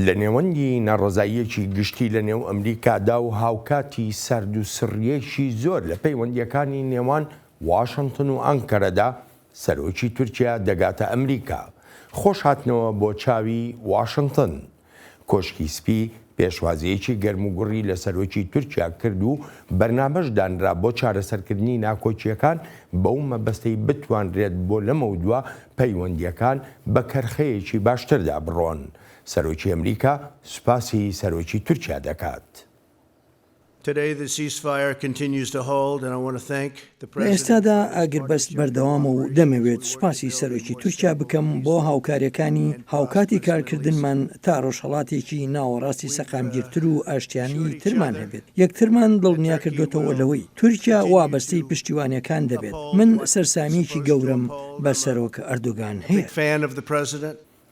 لە نێوەندی ناڕەزاییەکی گشتی لە نێو ئەمریکادا و هاوکاتی ساردوسڕییەکی زۆر لە پەیوەندییەکانی نێوان واشنتن و ئانکەرەدا، سەرۆکی تورکیا دەگاتە ئەمریکا. خۆش هاتنەوە بۆ چاوی واشنتن. کۆشکی سپی پێشوازییەکی گەرموگوڕی لە سەرۆکی تورکیا کرد و بەرنامەش دانرا بۆ چارەسەرکردنی ناکۆکییەکان بەو مەبەستەی بتوانرێت بۆ لەمەودوا پەیوەندییەکان بە کەرخەیەکی باشتردا بڕۆن. سەرۆکی ئەمریکا سوپاسی سەرۆکی تورکیا دەکات. لە ئێستادا ئاگربەست بەردەوامە و دەمەوێت سوپاسی سەرۆکی تورکیا بکەم بۆ هاوکارییەکانی هاوکاتی کارکردنمان تا ڕۆژهەڵاتێکی ناوەڕاستی سەقامگیرتر و ئاشتیانەیی ترمان هەبێت. یەکترمان دڵنیاکردۆتەوە لەوەی تورکیا وابەستەی پشتیوانییەکان دەبێت. من سەرسامییەکی گەورەم بە سەرۆک ئەردۆگان هەیە.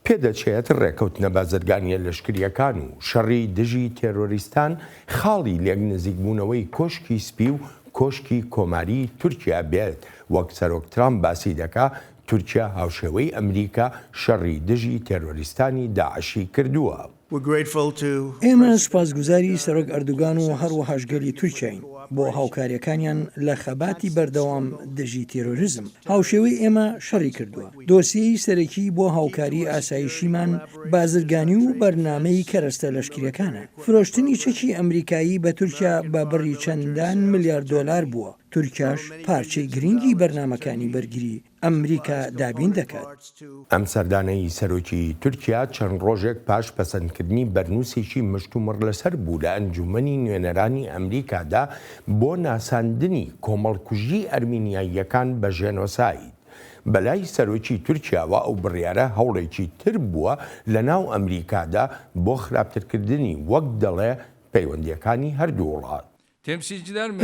پێدەچێت ڕێکەوتنە بازرگانییە لەشکرییەکان و شەڕی دژی تێرۆریستان خاڵی لێکنزیکبوونەوەی کۆشکی سپی و کۆشکی کۆماریی تورکیا بێت، وەک سەرۆک ترامپ باسی دەکا تورکیا هاوشێوەی ئەمریکا شەڕی دژی تێرۆریستانی داعشی کردووە. ئێمە سوپاسگوزاری سەرۆک ئەردوگان و هەروەهاش گەلی تورکیاین بۆ هاوکارییەکانیان لە خەباتی بەردەوام دژی تێرۆریزم. هاوشێوەی ئێمە شەڕی کردووە. دۆسیەی سەرەکی بۆ هاوکاری ئاسایشیمان بازرگانی و بەرنامەی کەرەستە لەشکرییەکانە. فرۆشتنی چەکی ئەمریکایی بە تورکیا بە بڕی چەندان ملیار دۆلار بووە، تورکیاش پارچەی گرنگی بەرنامەکانی بەرگری ئەمریکا دابین دەکات. ئەم سەردانەی سەرۆکی تورکیا چەند ڕۆژێک پاش پەسەندکردنی بەرنووسێکی مشتومڕلەسەر بوو لە ئەنجوومەنی نوێنەرانی ئەمریکادا بۆ ناساندنی کۆمەڵکوژی ئەرمینیاییەکان بە ژێنۆساید. بەلای سەرۆکی تورکیاوە ئەو بڕیارە هەوڵێکی تر بووە لەناو ئەمریکادا بۆ خراپترکردنی وەک دەڵێ پەیوەندییەکانی هەردوو وڵات.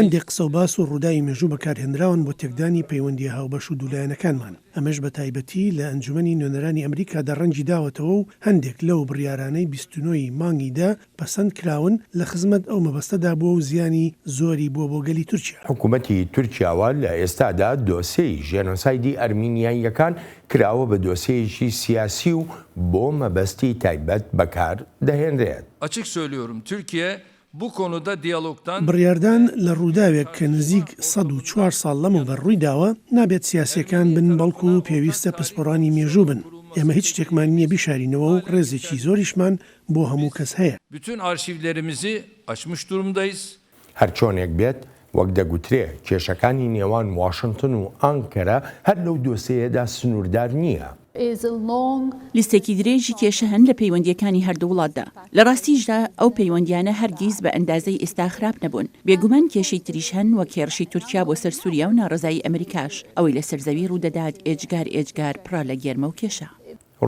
هەندێک قسە و باس و ڕووداوی مێژوو بەکارهێنراون بۆ تێکدانی پەیوەندییە هاوبەش و دوولایەنەکانمان، ئەمەش بە تایبەتی لە ئەنجومەنی نوێنەرانی ئەمریکادا ڕەنگی داوەتەوە و هەندێک لەو بڕیارانەی 29 ی مانگی دە پەسەند کراون لە خزمەت ئەو مەبەستەدا بووە و زیانی زۆری بووە بۆ گەلی تورکیا. حکومەتی تورکیاوە لە ئێستادا دۆسێی ژێنۆسایدی ئەرمینیاییەکان کراوە بە دۆسێیەکی سیاسی و بۆ مەبەستی تایبەت بەکار دەهێنرێت. Açık söylüyorum Türkiye bu konuda diyalogtan. بڕیاردان لە ڕووداوێک کە نزیک 104 ساڵ لەمەوبەر ڕوویداوە، نابێت سیاسییەکان بن بەڵکو پێویستە پسپۆڕانی مێژوو بن. ئێمە هیچ شتێکمان نییە بیشارینەوە و ڕێزێکی زۆریشمان بۆ هەموو کەس هەیە. Bütün arşivlerimizi açmış durumdayız. هەرچۆنێک بێت، وەک دەگوترێ کێشەکانی نێوان واشنتن و ئانکەرە هەر لەو دۆسێیەدا سنووردار نییە. لیستێکی درێژی کێشە هەن لە پەیوەندییەکانی هەردوو وڵاتدا. لە ڕاستیشدا ئەو پەیوەندییانە هەرگیز بە ئەندازەی ئێستا خراپ نەبوون. بێگومان کێشەی تریش هەن وەک هێڕشی تورکیا بۆ سەر سوریا و ناڕەزایی ئەمریکاش. ئەوەی لەسەر زەوی ڕوودەدات ئێجگار ئێجگار پڕە لە گێرمە و کێشە.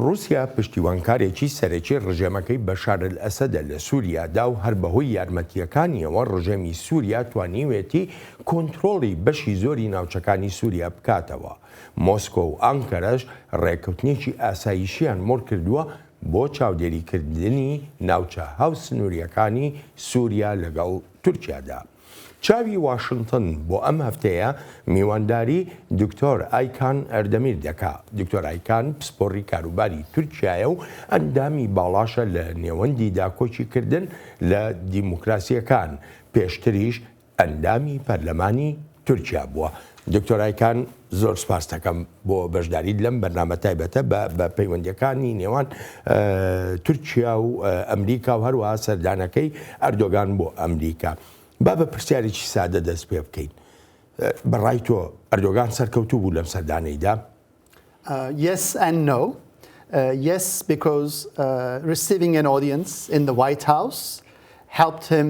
ڕووسیا پشتیوانکارێکی سەرەکی ڕژێمەکەی بەشار ئەلئەسەدە لە سووریادا و هەر بەهۆی یارمەتییەکانیەوە ڕژێمی سووریا توانیوێتی کۆنترۆڵی بەشی زۆری ناوچەکانی سووریا بکاتەوە. مۆسکۆ و ئانکەرەش ڕێککەوتنێکی ئاسایشیان مۆرکردووە بۆ چاودێریکردنی ناوچە هاوسنوورییەکانی سووریا لەگەڵ تورکیادا. چاوی واشنتن بۆ ئەم هەفتەیە میوانداری دکتۆر ئایکان ئەردەمیر دەکا. دکتۆر ئایکان پسپۆڕی کاروباری تورکیایە و ئەندامی باڵاشە لە نێوەندی داکۆکیکردن لە دیموکراسییەکان، پێشتریش ئەندامی پەرلەمانی تورکیا بووە. دکتۆر ئایکان زۆر سپاست دەکەم بۆ بەشداریت لەم بەرنامە تایبەتە بە پەیوەندیەکانی نێوان تورکیا و ئەمریکا و هەروەها سەردانەکەی ئەردۆگان بۆ ئەمریکا. با بە پرسیارێکی سادە دەست پێ بکەین. بەڕای تۆ ئەردۆگان سەرکەوتوو بوو لەم سەردانەیدا؟ Yes and no. Yes, because receiving an audience in the White House helped him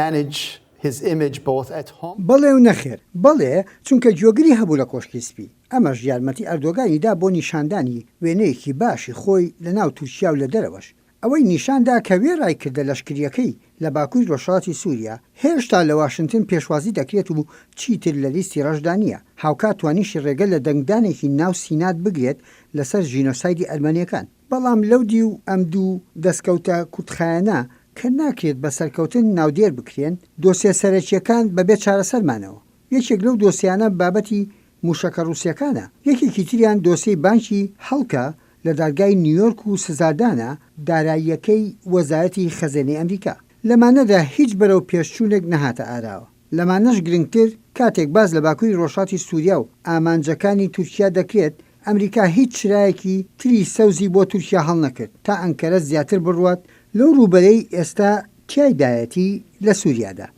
manage his image both at home. بەڵێ و نەخێر. بەڵێ، چونکە گوێگری هەبوو لە کۆشکی سپی. ئەمەش یارمەتی ئەردۆگانی دا بۆ نیشاندانی وێنەیەکی باشی خۆی لە ناو تورکیا و لە دەرەوەش. ئەوەی نیشان دا کە وێڕای کردە لەشکرییەکەی لە باکووری ڕۆژهەڵاتی سووریا، هێشتا لە واشنتن پێشوازی دەکرێت و چیتر لە لیستی ڕەشدا نییە. هاوکات توانیشی ڕێگە لە دەنگدانێکی ناو سینات بگرێت لەسەر ژینۆسایدی ئەرمەنییەکان. بەڵام لەو دیو ئەم دوو دەستکەوتە کورتخایەنە کە ناکرێت بە سەرکەوتن ناودێر بکرێن، دۆسیە سەرەکییەکان بەبێ چارەسەر مانەوە. یەکێک لەو دۆسیانە بابەتی مووشەکە ڕووسییەکانە، یەکێکی تریان دۆسیەی بانکی هەڵکە لە دادگای نیویۆرک و سزادانە داراییەکەی وەزارەتی خەزێنەی ئەمریکا. لەمانەدا هیچ بەرەو پێشچوونێک نەهاتە ئاراوە. لەمانەش گرنگتر، کاتێک باس لە باکوری ڕۆژهەڵاتی سوریا و ئامانجەکانی تورکیا دەکرێت، ئەمریکا هیچ چرایەکی تری سەوزی بۆ تورکیا هەڵنەکرد تا ئەنکەرە زیاتر بڕوات لەو ڕووبەرەی ئێستا تیایدایەتی لە سوریادا.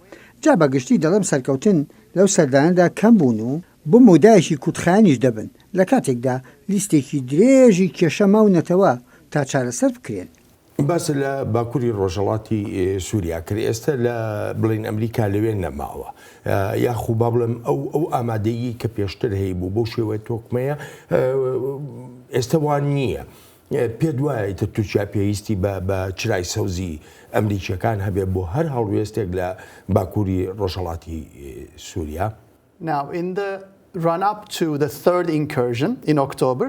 جا بە گشتی دەڵێم سەرکەوتن لەو سەردانەدا کەم بوون و بۆ مەودایەکی کورتخایەنیش دەبن، لە کاتێکدا لیستێکی درێژی کێشە ماونەتەوە تا چارەسەر بکرێن. باست لە باکوری ڕۆژهەڵاتی سوریا کرد، ئێستا لە بڵێین ئەمریکا لەوێ نەماوە یاخو با بڵێم ئەو ئەو ئامادەیی کە پێشتر هەیبوو بەو شێوەیە تۆکمەیە ئێستا وان نییە. پێت وایە ئیتر تورکیا پێویستی بە بە چرای سەوزی ئەمریکیەکان هەبێ بۆ هەر هەڵوێستێک لە باکوری ڕۆژهەڵاتی سوریا؟ Now in the run up to the third incursion in October,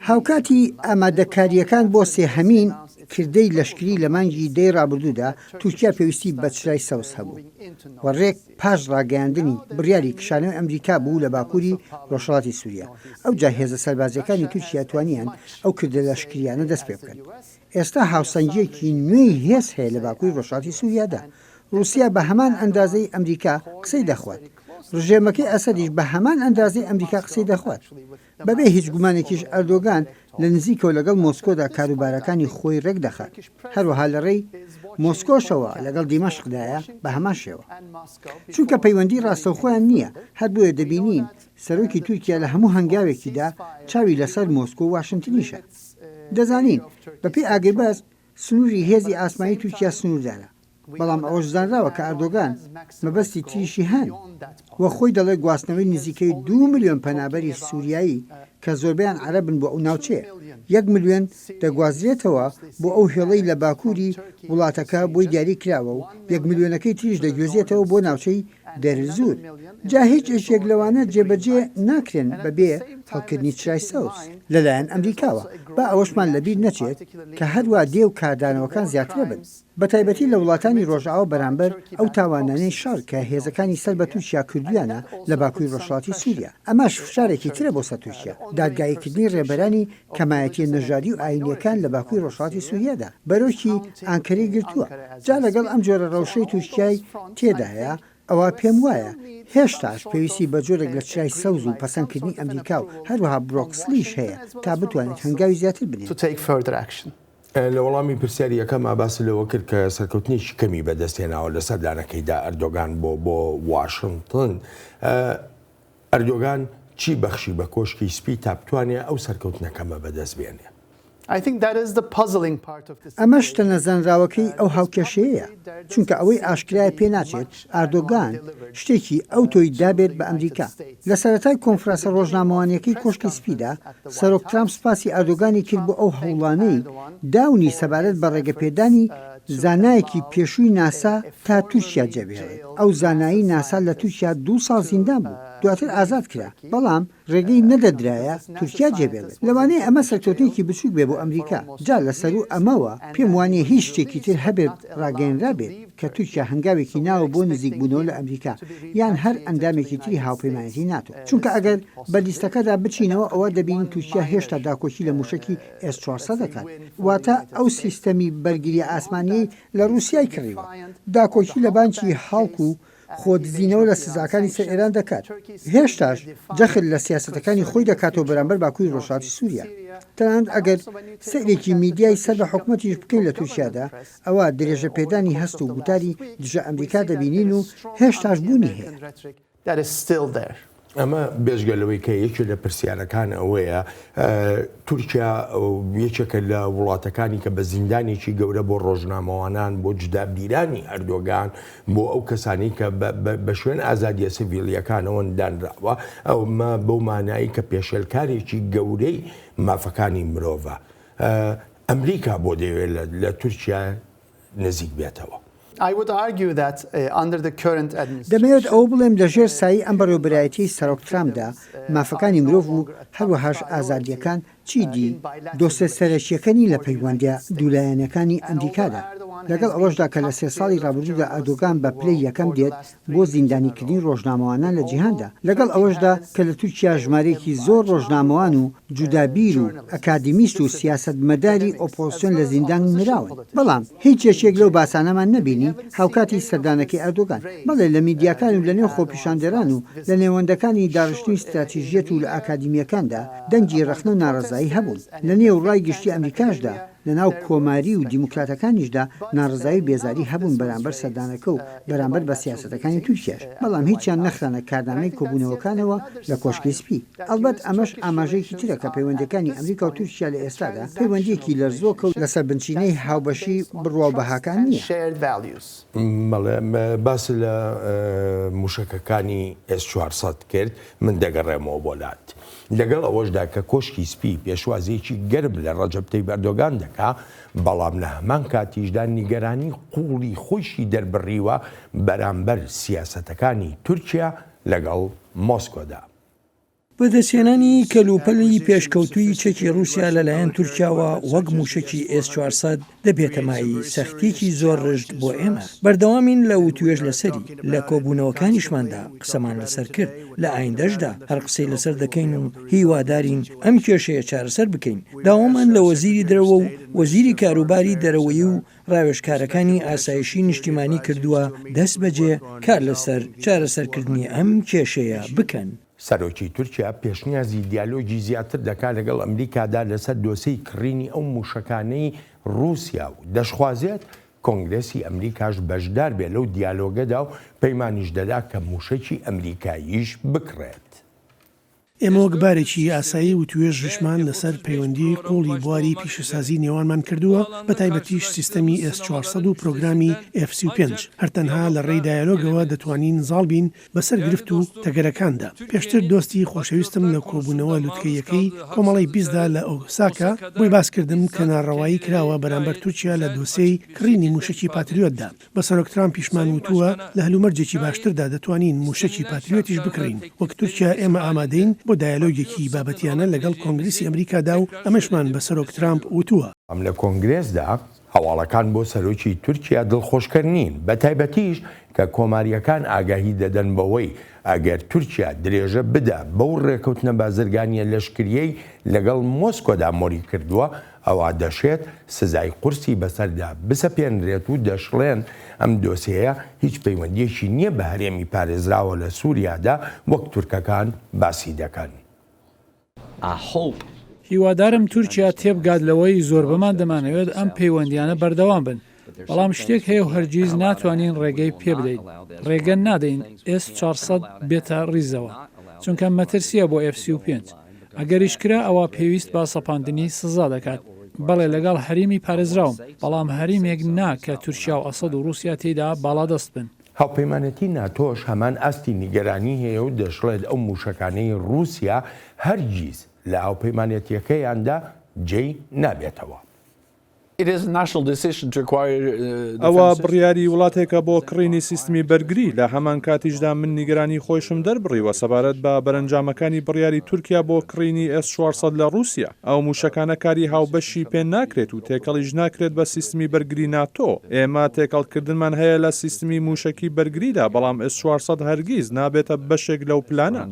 هاوکاتی ئامادەکارییەکان بۆ سێهەمین کردەی لەشکری لە مانگی دەی ڕابردوودا، تورکیا پێویستی بە چرای سەوز هەبوو و ڕێک پاش ڕاگەیاندنی بڕیاری کشانەوەی ئەمریکا بوو لە باکووری ڕۆژهەڵاتی سوریا، ئەوجا هێزە سەربازییەکانی تورکیا توانیان ئەو کردە لەشکرییانە دەستپێبکەن. ئێستا هاوسەنگییەکی نوێی هێز هەیە لە باکووری ڕۆژهەڵاتی سوریادا. ڕووسیا بە هەمان ئەندازەی ئەمریکا قسەی دەخوات. ڕژێمەکەی ئەسەدیش بە هەمان ئەندازەی ئەمریکا قسەی دەخوات. بەبێ هیچ گومانێکیش ئەردۆگان لە نزیکەوە لەگەڵ مۆسکۆدا کاروبارەکانی خۆی ڕێکدەخات، هەروەها لە ڕێی مۆسکۆشەوە لەگەڵ دیمەشقدایە بە هەمان شێوە. چونکە پەیوەندی ڕاستەوخۆیان نییە، هەر بۆیە دەبینین سەرۆکی تورکیا لە هەموو هەنگاوێکیدا چاوی لەسەر مۆسکۆ و واشنتنیشە. دەزانین بەپێی ئاگربەست سنووری هێزی ئاسمانی تورکیا سنووردارە، بەڵام ئەوەش زانراوە کە ئەردۆگان مەبەستی تریشی هەن و خۆی دەڵێت گواستنەوەی نزیکەی دوو ملیۆن پەنابەری سوریایی کە زۆربەیان عەرەبن بۆ ئەو ناوچەیە، یەک ملیۆن دەگوازرێتەوە بۆ ئەو هێڵەی لە باکووری وڵاتەکە بۆی دیاری کراوە و یەک ملیۆنەکەی تریش دەگوێزێتەوە بۆ ناوچەی دێرزور. جا هیچ یەکێک لەوانە جێبەجێ ناکرێن بەبێ هەڵکردنی چرای سەوز لەلایەن ئەمریکاوە. با ئەوەشمان لەبیر نەچێت کە هەروا دێ و کاردانەوەکان زیاترەبن. بەتایبەتی لە وڵاتانی ڕۆژئاوا بەرامبەر ئەو تاوانانەی شەڕ کە هێزەکانی سەر بە تورکیا کردوویانە لە باکووری ڕۆژهەڵاتی سووریا. ئەمەش فشارێکی ترە بۆ سەر تورکیا. دادگاییکردنی ڕێبەرانی کەمایەتییە نەژادی و ئایینییەکان لە باکووری ڕۆژهەڵاتی سووریادا بەرۆکی ئانکەرەی گرتووە. جا لەگەڵ ئەم جۆرە ڕەوشەی تورکیای تێدایە، ئەوا پێم وایە هێشتاش پێویستی بە جۆرێک لە چرای سەوز و پەسەندکردنی ئەمریکا و هەروەها برۆکسلیش هەیە تا بتوانێت هەنگاوی زیاتر بنێت. لە وەڵامی پرسیاری یەکەما باست لەوە کرد کە سەرکەوتنێکی کەمی بەدەست هێناوە لە سەردانەکەیدا ئەردۆگان بۆ بۆ واشنتن. ئەردۆگان چی بەخشی بە کۆشکی سپی تا بتوانێ ئەو سەرکەوتنە کەمە بەدەست بێنێ؟ ئەمە شتە نەزانراوەکەی ئەو هاوکێشەیەیە، چونکە ئەوەی ئاشکرایە پێناچێت ئاردۆگان شتێکی ئەوتۆی دابێت بە ئەمریکا. لە سەرەتای کۆنفراسە ڕۆژنامەوانییەکەی کۆشکی سپیدا، سەرۆک ترامپ سوپاسی ئەردۆگانی کرد بۆ ئەو هەوڵانەی داونی سەبارەت بە ڕێگەپێدانی زانایەکی پێشووی ناسا تا تورکیا جێبهێڵێت. ئەو زانایەی ناسا لە تورکیا دوو ساڵ زیندان بوو، دواتر ئازاد کرا، بەڵام ڕێگەی نەدەدرایە تورکیا جێبێڵێت. لەوانەیە ئەمە سەرکەوتنێکی بچووک بێ بۆ ئەمریکا. جا لە سەروو ئەمەوە پێم وانییە هیچ شتێکی تر هەبێت ڕاگەیەنرابێت کە تورکیا هەنگاوێکی ناوە بۆ نزیکبوونەوە لە ئەمریکا یان هەر ئەندامێکی تری هاوپەیمانێتی ناتۆ. چونکە ئەگەر بە لیستەکەدا بچینەوە ئەوە دەبینین تورکیا هێشتا داکۆکی لە موشەکی ئێس 400 دەکات، واتە ئەو سیستەمی بەرگرییە ئاسمانییەی لە ڕووسیای کڕیوە. داکۆکی لە بانکی هاڵک و خۆدزینەوە لە سزاکانی سەر ئێران دەکات، هێشتاش جەخت لە سیاسەتەکانی خۆی دەکاتەوە بەرامبەر باکوری ڕۆژهەڵاتی سوریا. تەنانەت ئەگەر سەیرێکی میدیای سەر بە حکومەتیش بکەین لە تورکیادا، ئەوا درێژەپێدانی هەست و گوتاری دژە ئەمریکا دەبینین و هێشتاش بوونی هەیە. ئەمە بێجگە لەوەی کە یەکێ لە پرسیارەکان ئەوەیە تورکیا یەکێکە لە وڵاتەکانی کە بە زیندانێکی گەورە بۆ ڕۆژنامەوانان بۆ جودابیرانی ئەردۆگان بۆ ئەو کەسانی کە بە شوێن ئازادیە سڤیلیەکانەوەن دانراوە ئەومە بەو مانایی کە پێشێلکارێکی گەورەی مافەکانی مرۆڤە ئەمریکا بۆ دەیەوێت لە تورکیا نزیک بێتەوە. دەمەوێت ئەوە بڵێم لە ژێر سایەی ئەم بەڕێوەبەرایەتیەی سەرۆک ترامپدا مافەکانی مرۆڤ و هەروەهاش ئازادییەکان چیدی دۆسێ سەرەکییەکە نین لە پەیوەندییە دوولایەنەکانی ئەمریکادا. لەگەڵ ئەوەشدا کە لە سێ ساڵی ڕابردوودا ئەردۆگان بە پلەی یەکەم دێت بۆ زیندانیکردنی ڕۆژنامەوانان لە جیهاندا، لەگەڵ ئەوەشدا کە لە تورکیا ژمارەیەکی زۆر ڕۆژنامەوان و جودابیر و ئەکادیمیست و سیاسەتمەداری ئۆپۆزسیۆن لە زیندان نراون، بەڵام هیچ یەکێک لەو باسانەمان نەبینی هاوکاتی سەردانەکەی ئەردۆگان. بەڵێ لە میدیاکان و لەنێو خۆپیشاندەران و لە نێوەندەکانی داڕشتنی ستراتیژیەت و لە ئاکادیمییەکاندا دەنگی ڕەخنە و ناڕەزایی هەبوون. لەنێو ڕای گشتی ئەمریکاشدا، لەناو کۆماری و دیموکراتەکانیشدا ناڕەزایی و بێزاری هەبوون بەرامبەر سەردانەکە و بەرامبەر بە سیاسەتەکانی تورکیاش، بەڵام هیچیان نەخرانە کارنامەی کۆبوونەوەکانەوە لە کۆشکی سپی. ئەڵبەت ئەمەش ئاماژەیەکی ترە کە پەیوەندییەکانی ئەمریکا و تورکیا لە ئێستادا پەیوەندییەکی لەرزۆکە و لەسەر بنچینەی هاوبەشی بڕوا و بەهاکان نییە. بەڵێ، باست لە مووشەکەکانی ئێس 400 کرد، من دەگەڕێمەوە بۆ لات. لەگەڵ ئەوەشدا کە کۆشکی سپی پێشوازییەکی گەرم لە ڕەجەب تەیب ئەردۆگان دەکا، بەڵام لە هەمان کاتیشدا نیگەرانی قووڵی خۆیشی دەربڕیوە بەرامبەر سیاسەتەکانی تورکیا لەگەڵ مۆسکۆدا. بەدەستهێنانی کەلوپەلی پێشکەوتووی چەکی ڕووسیا لەلایەن تورکیاوە وەک مووشەکی ئێس 400 دەبێتە مایەی سەختییەکی زۆر ڕژد بۆ ئێمە. بەردەوامین لە وتوێژ لەسەری، لە کۆبوونەوەکانیشماندا قسەمان لەسەر کرد، لە ئایندەشدا هەر قسەی لەسەر دەکەین و هیوادارین ئەم کێشەیە چارەسەر بکەین. داوامان لە وەزیری درەوە و وەزیری کاروباری دەرەوەی و ڕاوێژکارەکانی ئاسایشی نیشتیمانی کردووە دەستبەجێ کار لەسەر چارەسەرکردنی ئەم کێشەیە بکەن. سەرۆکی تورکیا پێشنیازی دیالۆگی زیاتر دەکات لەگەڵ ئەمریکادا لەسەر دۆسێی کڕینی ئەو مووشەکانەی ڕووسیا و دەشخوازێت کۆنگرێسی ئەمریکاش بەشدار بێت لەو دیالۆگەدا و پەیمانیش دەدا کە مووشەکی ئەمریکاییش بکڕێت. ئێمە وەک بارێکی ئاسایی وتوێژیشمان لەسەر پەیوەندیی قووڵی بواری پیشەسازی نێوانمان کردووە، بەتایبەتیش سیستەمی ئێس 400 و پرۆگرامی ئێف 35. هەر تەنها لە ڕێی دایەلۆگەوە دەتوانین زاڵ بین بەسەر گرفت و تەگەرەکاندا. پێشتر دۆستی خۆشەویستم لە کۆبوونەوە لوتکەییەکەی کۆمەڵەی بیستدا لە ئۆساکا بۆی باس کردم کە ناڕەوایی کراوە بەرامبەر تورکیا لە دۆسێی کڕینی مووشەکی پاتریۆتدا. بە سەرۆک ترامپیشمان وتووە لە هەلومەرجێکی باشتردا دەتوانین مووشەکی پاتریۆتیش بکڕین. وەک تورکیا ئێمە ئامادەین بۆ دایەلۆگێکی بابەتیانە لەگەڵ کۆنگرسی ئەمریکادا و ئەمەشمان بە سەرۆک ترامپ وتووە. لە کۆنگرێسدا هەواڵەکان بۆ سەرۆکی تورکیا دڵخۆشکەر نین، بەتایبەتیش کە کۆمارییەکان ئاگاهی دەدەن بەوەی ئەگەر تورکیا درێژە بدا بەو ڕێکەوتنە بازرگانییە لەشکرییەی لەگەڵ مۆسکۆدا مۆری کردووە، ئەوا دەشێت سزای قورسی بەسەردا بسەپێنرێت و دەشڵێن ئەم دۆسێیە هیچ پەیوەندییەکی نییە بە هەرێمی پارێزراوە لە سوریادا وەک تورکەکان باسی دەکەن. هیوادارم تورکیا تێبگات لەوەی زۆربەمان دەمانەوێت ئەم پەیوەندییانە بەردەوام بن، بەڵام شتێک هەیە و هەرگیز ناتوانین ڕێگەی پێبدەین، ڕێگە نادەین ئێس 400 بێتە ڕیزەوە، چونکە مەترسییە بۆ ئێف 35. ئەگەریش کرا ئەوا پێویست بە سەپاندنی سزا دەکات. بەڵێ لەگەڵ هەریمی پارێزراوم، بەڵام هەریمێک نا کە تورکیا و ئەسەد و ڕووسیا تێیدا باڵادەست بن. هاوپەیمانێتی ناتۆش هەمان ئاستی نیگەرانی هەیە و دەشڵێت ئەو مووشەکانەی ڕووسیا هەرگیز لە هاوپەیمانێتییەکەیاندا جێی نابێتەوە. ئەوە بڕیاری وڵاتێکە بۆ کڕینی سیستمی بەرگری، لە هەمانکاتیشدا من نیگەرانی خۆیشم دەربڕیوە سەبارەت بە بەرەنجامەکانی بڕیاری تورکیا بۆ کڕینی ئێس 400 لە ڕووسیا. ئەو مووشەکانە کاری هاوبەشی پێ ناکرێت و تێکەڵیش ناکرێت بە سیستمی بەرگری ناتۆ. ئێمە تێکەڵکردنمان هەیە لە سیستمی مووشەکی بەرگریدا، بەڵام ئێس 400 هەرگیز نابێتە بەشێک لەو پلانە.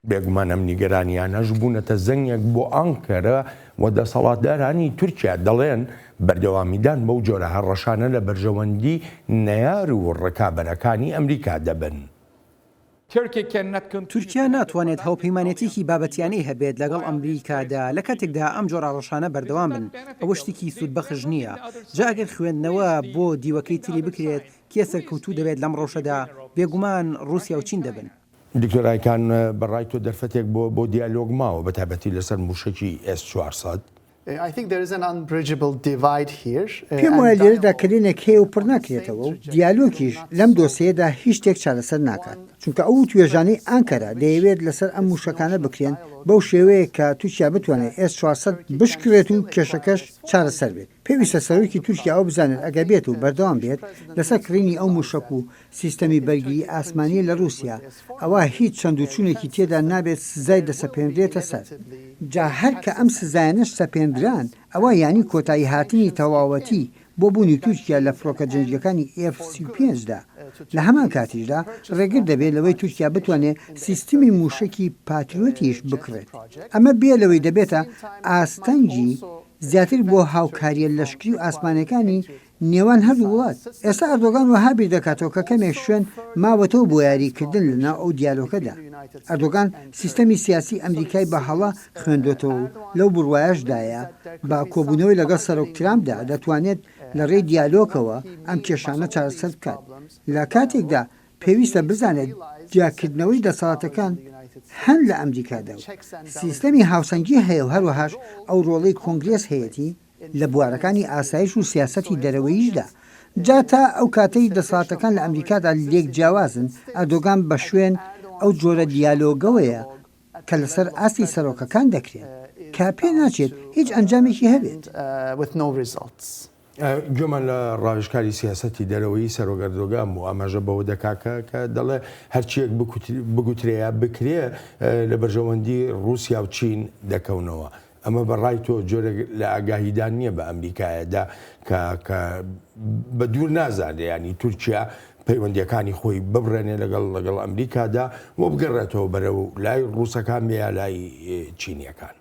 بێگومان ئەم نیگەرانییانەش بوونەتە زەنگێک بۆ ئانکەرە و دەسەڵاتدارانی تورکیا دەڵێن بەردەوامیدان بەو جۆرە هەڕەشانە لە بەرژەوەندی نەیار و ڕکابەرەکانی ئەمریکا دەبن. تورکیا ناتوانێت هاوپەیمانێتییەکی بابەتیانەی هەبێت لەگەڵ ئەمریکادا لە کاتێکدا ئەم جۆرە هەڕەشانە بەردەوام بن، ئەوە شتێکی سوودبەخش نییە. جا ئەگەر خوێندنەوە بۆ دیوەکەی تری بکرێت، کێ سەرکەوتوو دەبێت لەم ڕەوشەدا؟ بێگومان ڕووسیا و چین دەبن. دکتۆر ئایکان، بە ڕای تۆ دەرفەتێک بۆ بۆ دیالۆگ ماوە بە تایبەتی لەسەر مووشەکی ئێس 400؟ پێم وایە لێرەدا کەلێنێک هەیە و پڕ ناکرێتەوە و دیالۆگیش لەم دۆسێیەدا هیچ شتێک چارەسەر ناکات، چونکە ئەو وتوێژانەی ئانکەرە دەیەوێت لەسەر ئەم مووشەکانە بکرێن بەو شێوەیە کە تورکیا بتوانێت ئێس 400 بشکڕێت و کێشەکەش چارەسەر بێت. پێویستە سەرۆکی تورکیا ئەوە بزانێت ئەگەر بێت و بەردەوام بێت لەسەر کڕینی ئەو مووشەک و سیستەمی بەرگریی ئاسمانییە لە رووسیا، ئەوا هیچ چەند و چوونێکی تێدا نابێت سزای دەسەپێنرێتە سەر. جا هەر کە ئەم سزایانەش سەپێندران، ئەوا یانی کۆتایی هاتنی تەواوەتی. بۆ بوونی تورکیا لە فڕۆکە جەنگییەکانی ئێف 35 دا، لە هەمان کاتیشدا ڕێگر دەبێت لەوەی تورکیا بتوانێت سیستمی مووشەکی پاتریۆتیش بکڕێت، ئەمە بێ لەوەی دەبێتە ئاستەنگی زیاتر بۆ هاوکارییە لەشکری و ئاسمانییەکانی نێوان هەردوو وڵات. ئێستا ئەردۆگان وەها بیر دەکاتەوە کە کەمێک شوێن ماوەتەوە بۆ یاریکردن لەناو ئەو دیالۆکەدا. ئەردۆگان سیستەمی سیاسی ئەمریکای بە هەڵە خوێندۆتەوە و لەو بڕوایەشدایە بە کۆبوونەوەی لەگەڵ سەرۆک ترامپدا دەتوانێت لە رێی دیالۆکەوە ئەم کێشانە چارەسەر بکات لە کاتێکدا پێویستە بزانێت جیاکردنەوەی دەسەڵاتەکان هەن لە ئەمریکادا و سیستەمی هاوسەنگی هەیە و هەروەهاش ئەو رۆڵەی کۆنگرێس هەیەتی لە بوارەکانی ئاسایش و سیاسەتی دەرەوەییشدا. جا تا ئەو کاتەی دەسەڵاتەکان لە ئەمریکادا لێک جیاوازن، ئەردۆگان بە شوێن ئەو جۆرە دیالۆگەوەیە کە لەسەر ئاستی سەرۆکەکان دەکرێن، کە پێناچێت هیچ ئەنجامێکی هەبێت. گوێمان لە ڕاوێژکاری سیاسەتی دەرەوەیی سەرۆک ئەردۆگان بوو ئاماژە بەوە دەکا کە کە دەڵێ هەرچیەک بگوترێ یا بکرێ لە بەرژەوەندی ڕووسیا و چین دەکەونەوە. ئەمە بە ڕای تۆ جۆرێک لە ئاگاهیدان نییە بە ئەمریکایەدا کە کە بە دوور نازانێ ینی تورکیا پەیوەندیەکانی خۆی ببڕێنێ لەگەڵ لەگەڵ ئەمریکادا و بگەڕێتەوە بەرەو لای ڕووسەکان بێ یا لای چینیەکان.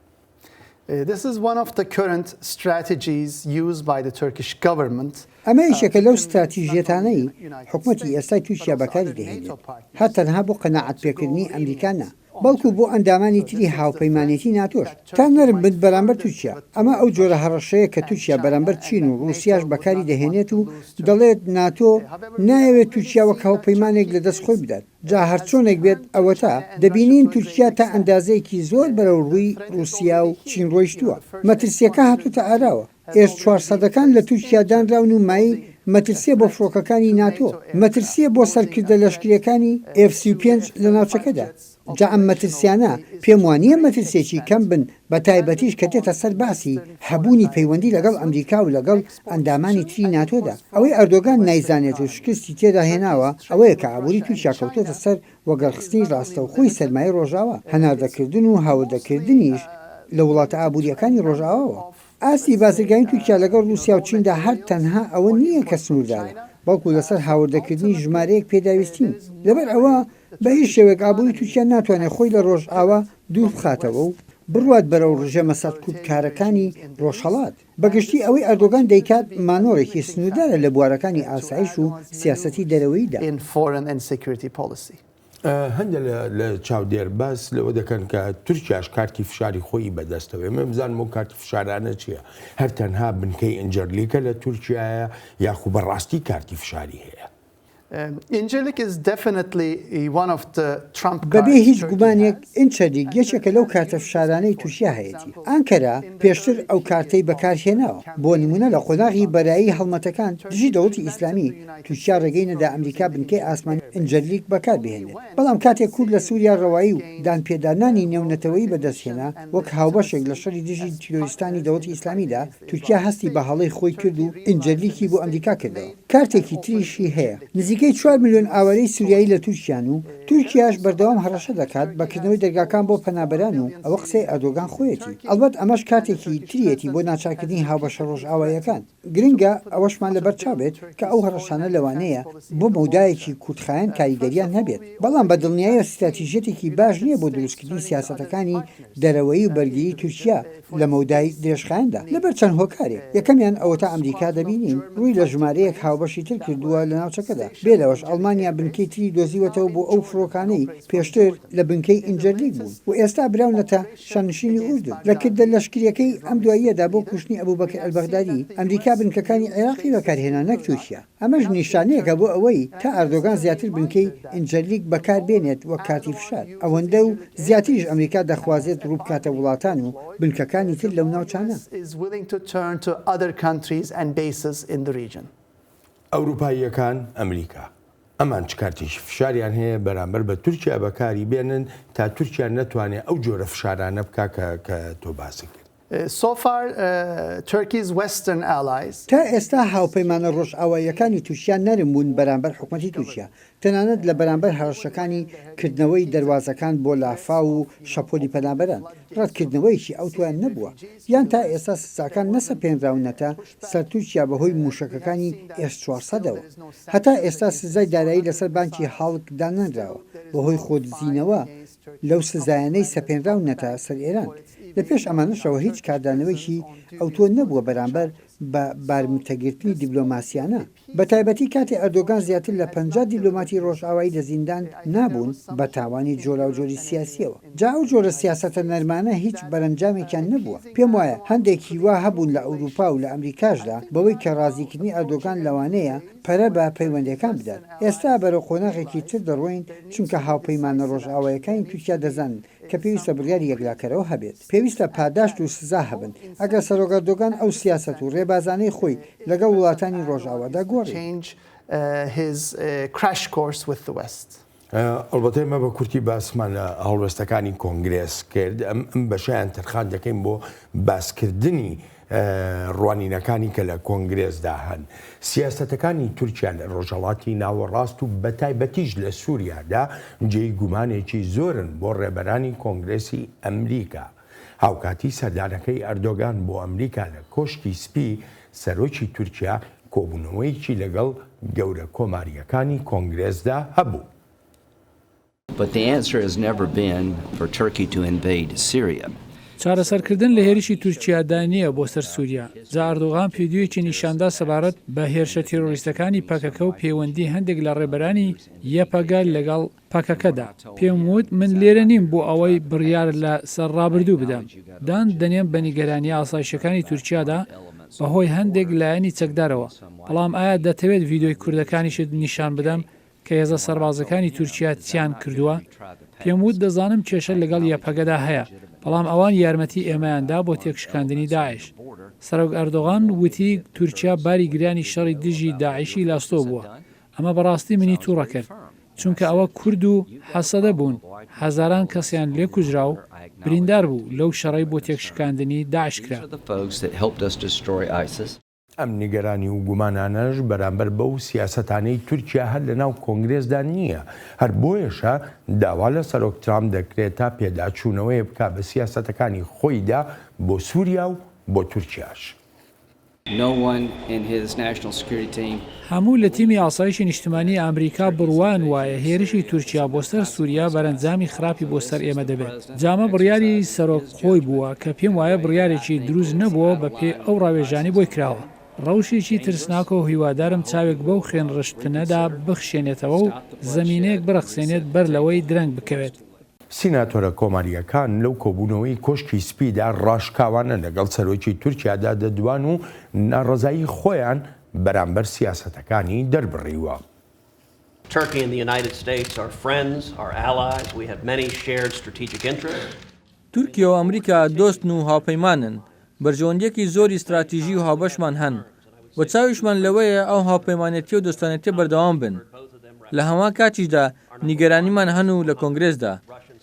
This is one of the current strategies used by the Turkish government. ئەمە یەکێکە لەو ستراتیژیەتانەی حکومەتی ئێستای تورکیا بەکاری دەهێنێت، هەر تەنها بۆ قەناعەتپێکردنی ئەمریکا نا، بەڵکو بۆ ئەندامانی تری هاوپەیمانێتی ناتۆش، تا نەرم بن بەرامبەر تورکیا. ئەمە ئەو جۆرە هەڕەشەیە کە تورکیا بەرامبەر چین و ڕوسیاش بەکاری دەهێنێت و دەڵێت ناتۆ نایەوێت تورکیا وەک هاوپەیمانێک لەدەست خۆی بدات. جا هەرچۆنێک بێت ئەوەتا دەبینین تورکیا تا ئەندازەیەکی زۆر بەرەو ڕووی ڕوسیا و چین ڕۆیشتووە. مەترسییەکە هاتۆتە ئاراوە. ئێس چوارسەدەکان لە تورکیا دانراون و مایەی مەترسییە بۆ فڕۆکەکانی ناتۆ، مەترسییە بۆ سەرکردە لەشکرییەکانی ئێف 35 لە ناوچەکەدا. جا ئەم مەترسیانە پێم وانییە مەترسییەکی کەم بن بە تایبەتیش کە دێتە سەر باسی هەبوونی پەیوەندی لەگەڵ ئەمریکا و لەگەڵ ئەندامانی تری ناتۆدا. ئەوەی ئەردۆگان نایزانێت و شکستی تێدا هێناوە ئەوەیە کە ئابووری تورکیا کەوتۆتە سەر وەگەڕخستنی ڕاستەوخۆی سەرمایەی ڕۆژاوا، هەناردەکردن و هاوردەکردنیش لە وڵاتە ئابوورییەکانی ڕۆژاواوە. ئاستی بازرگانی تورکیا لەگەڵ ڕووسیا و چیندا هەر تەنها ئەوە نییە کە سنووردارە، بەڵکو لەسەر هاوردەکردنی ژمارەیەک پێداویستین. لەبەر ئەوە بە هیچ شێوەیەک ئابووری تورکیا ناتوانێت خۆی لە ڕۆژئاوا دوور بخاتەوە و بڕوات بەرەو ڕژێمە سەرکوتکارەکانی ڕۆژهەڵات. بە گشتی ئەوەی ئەردۆگان دەیکات مانۆڕێکی سنووردارە لە بوارەکانی ئاسایش و سیاسەتی دەرەوەییدا. هەندێک لە چاودێر باس لەوە دەکەن کە تورکیاش کارتی فشاری خۆی بەدەستەوەی من بزانم ئەو کارتی فشارانە چییە هەر تەنها بنکەی ئینجەرلیکە لە تورکیایە یاخو بەڕاستی کارتی فشاری هەیە. Incirlik is definitely one of the trump cards بەبێ هیچ گومانێک ئینچەرلیک یەکێکە لەو کارتە فشارانەی تورکیا هەیەتی. ئانکەرە پێشتر ئەو کارتەی بەکارهێناوە. بۆ نموونە لە قۆناغی بەرایی هەڵمەتەکان دژی دەوڵەتی ئیسلامی، تورکیا ڕێگەی نەدا ئەمریکا بنکەی ئاسمانی ئینجەرلیک بەکار بهێنێت. بەڵام کاتێک کورد لە سوریا ڕەوایی و دانپێدانانی نێونەتەوەیی بەدەستهێنا وەک هاوبەشێک لە شەڕی دژی تیرۆریستانی دەوڵەتی ئیسلامیدا، تورکیا هەستی بە هەڵەی خۆی کرد و ئینجەرلیکی بۆ ئەمریکا کردەوە. کارتێکی تریشی هەیە. نزیکەی چوار ملیۆن ئاوارەی سوریایی لە تورکیان و تورکیاش بەردەوام هەڕەشە دەکات بە کردنەوەی دەرگاکان بۆ پەنابەران و ئەوە قسەی ئەردۆگان خۆیەتی. ئەڵبەت ئەمەش کارتێکی تریەتی بۆ ناچارکردنی هاوبەشە ڕۆژئاواییەکان. گرنگە ئەوەشمان لەبەرچاو بێت کە ئەو هەڕەشانە لەوانەیە بۆ مەودایەکی کورتخایەن کاریگەرییان هەبێت، بەڵام بە دڵنیاییەوە ستراتیژیەتێکی باش نییە بۆ دروستکردنی سیاسەتەکانی دەرەوەیی و بەرگریی تورکیا لە مەودای درێژخایەندا، لەبەر چەند هۆکارێک، یەکەمیان ئەوەتا ئەمریکا دەبینین ڕووی لە ژمارەیەک هاوبەشی تر کردووە لە ناوچەکەدا، بێ لەوەش ئەڵمانیا بنکەی تری دۆزیوەتەوە بۆ ئەو فڕۆکانەی پێشتر لە بنکەی ئینجەرلیک بوون و ئێستا براونەتە شانشینی ئوردن. لە کردە لەشکرییەکەی ئەم دواییەدا بۆ کوشتنی ئەبوبەکر ئەلبەغدادی، ئەمریکا بنکەکانی عێراقی بەکارهێنا نەک تورکیا. ئەمەش نیشانەیەکە بۆ ئەوەی تا ئەردۆگان زیاتر بنکەی ئینجەرلیک بەکار بێنێت وەک کارتی فشار، ئەوەندە و زیاتریش ئەمریکا دەخوازێت ڕووبکاتە وڵاتان و بنکەکانی تر لەو ناوچانە. ئەوروپاییەکان، ئەمریکا، ئەمان چ کارتێکی فشاریان هەیە بەرامبەر بە تورکیا بەکاری بێنن تا تورکیا نەتوانێ ئەو جۆرە فشارانە بکا کە کە تۆ باست کرد؟ So far, Turkey's Western allies. تا ئێستا هاوپەیمانە ڕۆژئاواییەکانی تورکیا نەرم بوون بەرامبەر حکومەتی تورکیا، تەنانەت لە بەرامبەر هەڕەشەکانی کردنەوەی دەروازەکان بۆ لافاو و شەپۆلی پەنابەران، ڕەتکردنەوەیەکی ئەوتۆیان نەبووە، یان تا ئێستا سزاکان نەسەپێنراونەتە سەر تورکیا بەهۆی مووشەکەکانی ئێس 400 ەوە. هەتا ئێستا سزای دارایی لەسەر بانکی هاڵک دانەنراوە بەهۆی خۆدزینەوە لەو سزایانەی سەپێنراونەتە سەر ئێران. لە پێش ئەمانەشەوە هیچ کاردانەوەیەکی ئەوتۆ نەبووە بەرامبەر بە بارمتەگرتنی دیبلۆماسیانە. بەتایبەتی کاتێ ئەردۆگان زیاتر لە 50 دیبلۆماتی ڕۆژئاوایی لە زیندان نابوون بە تاوانی جۆراوجۆری سیاسییەوە. جا ئەو جۆرە سیاسەتە نەرمانە هیچ بەرەنجامێکیان نەبووە. پێم وایە هەندێک هیوا هەبوون لە ئەوروپا و لە ئەمریکاشدا بەوەی کە ڕازیکردنی ئەردۆگان لەوانەیە پەرە بە پەیوەندییەکان بدات. ئێستا بەرەو قۆناغێکی تر دەڕۆین چونکە هاوپەیمانە ڕۆژئاواییەکانی تورکیا دەزانن کە پێویستە بڕیاری یەکلاکەرەوە هەبێت. پێویستە پاداشت و سزا هەبن. ئەگەر سەرۆک ئەردۆگان ئەو سیاسەت و ڕێبازانەی خۆی لەگەڵ وڵاتانی ڕۆژئاوادا گۆڕی. ئەڵبەتە ئێمە بە کورتی باسمان لە هەڵوێستەکانی کۆنگرێس کرد، ئەم بەشەیان تەرخان دەکەین بۆ باسکردنی ڕوانینەکانی کە لە کۆنگرێسدا هەن. سیاسەتەکانی تورکیا لە ڕۆژهەڵاتی ناوەڕاست و بەتایبەتیش لە سووریادا جێی گومانێکی زۆرن بۆ ڕێبەرانی کۆنگرێسی ئەمریکا. هاوکاتی سەردانەکەی ئەردۆگان بۆ ئەمریکا لە کۆشکی سپی، سەرۆکی تورکیا کۆبوونەوەیەکی لەگەڵ گەورە کۆمارییەکانی کۆنگرێسدا هەبوو. But the answer has never been for Turkey to invade Syria. چارەسەرکردن لە هێرشی تورکیادا نییە بۆ سەر سوریا، جا ئەردۆغان ڤیدیۆیەکی نیشاندا سەبارەت بە هێرشە تیرۆریستەکانی پەکەکە و پەیوەندی هەندێک لە ڕێبەرانی یەپەگە لەگەڵ پەکەکەدا، پێم وت من لێرە نیم بۆ ئەوەی بڕیار لە سەر ڕابردوو بدەم، دان دەنێم بە نیگەرانییە ئاسایشیەکانی تورکیادا بە هۆی هەندێک لایەنی چەکدارەوە، بەڵام ئایا دەتەوێت ڤیدیۆی کوردەکانیشت نیشان بدەم کە هێزە سەربازەکانی تورکیا چیان کردووە؟ پێم وت دەزانم کێشە لەگەڵ یەپەگەدا هەیە، بەڵام ئەوان یارمەتی ئێمەیان دا بۆ تێکشکاندنی داعش. سەرۆک ئەردۆغان وتی تورکیا باری گرانی شەڕی دژی داعشی لەئەستۆ بووە. ئەمە بەڕاستی منی توڕە کرد، چونکە ئەوە کورد و هەسەدە بوون هەزاران کەسیان لێ کوژرا و بریندار بوو لەو شەڕەی بۆ تێکشکاندنی داعش کرا. ئەم نیگەرانی و گومانانەش بەرامبەر بەو سیاسەتانەی تورکیا هەر لەناو کۆنگرێسدا نییە، هەر بۆیەشە داوا لە سەرۆک ترامپ دەکرێت تا پێداچوونەوەیە بکا بە سیاسەتەکانی خۆیدا بۆ سوریا و بۆ تورکیاش. هەموو لە تیمی ئاسایشی نیشتمانی ئامریکا بڕوایان وایە هێرشی تورکیا بۆ سەر سوریا بەرەنجامی خراپی بۆ سەر ئێمە دەبێت. جا ئەمە بڕیاری سەرۆک خۆی بووە کە پێم وایە بڕیارێکی دروست نەبووە بە پێی ئەو ڕاوێژانەی بۆی کراوە. ڕەوشێکی ترسناکە و هیوادارم چاوێک بەو خوێنڕشتنەدا بخشێنێتەوە و زەمینەیەک بڕەخسێنێت بەر لەوەی درەنگ بکەوێت. سیناتۆرە کۆمارییەکان لەو کۆبوونەوەی کۆشکی سپیدا ڕاشکاوانە لەگەڵ سەرۆکی تورکیادا دەدوان و ناڕەزایی خۆیان بەرامبەر سیاسەتەکانی دەربڕیوە. Turkey and the United States are friends, are allies, we have many shared strategic interests. تورکیا و ئەمریکا دۆستن و هاوپەیمانن، بەرژەوەندییەکی زۆری ستراتیژی و هاوبەشمان هەن و چاویشمان لەوەیە ئەو هاوپەیمانێتی و دۆستانێتیە بەردەوام بن. لە هەمان کاتیشدا نیگەرانیمان هەن و لە کۆنگرێسدا